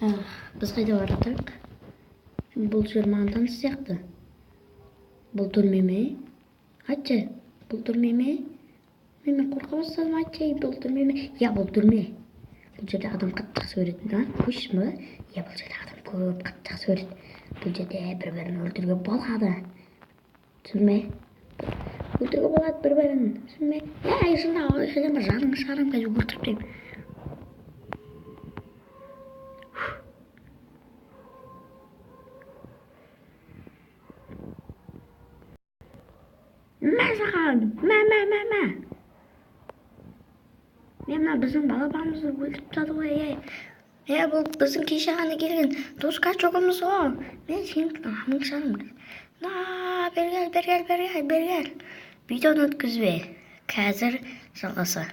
Біз қайда бара жатырмық? Бұл жер маған таныс сияқты. Бұл түрме ме? Айтшы, бұл түрме ме? Мен қорқа бастадым, айтшы, бұл түрме ме? Иә, бұл түрме. Бұл жерде адам қатты жақсы көретін, а? Қойшы ба? Иә, бұл жерде адам көп қатты жақсы көреді. Бұл жерде бір-бірін өлтіруге болады. Түсіндің бе? Өлтіруге болады бір-бірін. Түсіндің бе? Ей, жылда айқайлама, жаныңды шығарамын, қазір өлтіріп тастаймын. Мә саған, мә, мә, мә, мә. Е, мына біздің балапанымызды өлтіріп тастады ғой, ей. Е, бұл біздің кеше ғана келген дос качогымыз ғой. Мен сенің амың шығармын. На, бері кел, бері кел, бері кел, бері кел. Видеоны өткізбе. Қазір жалғасы.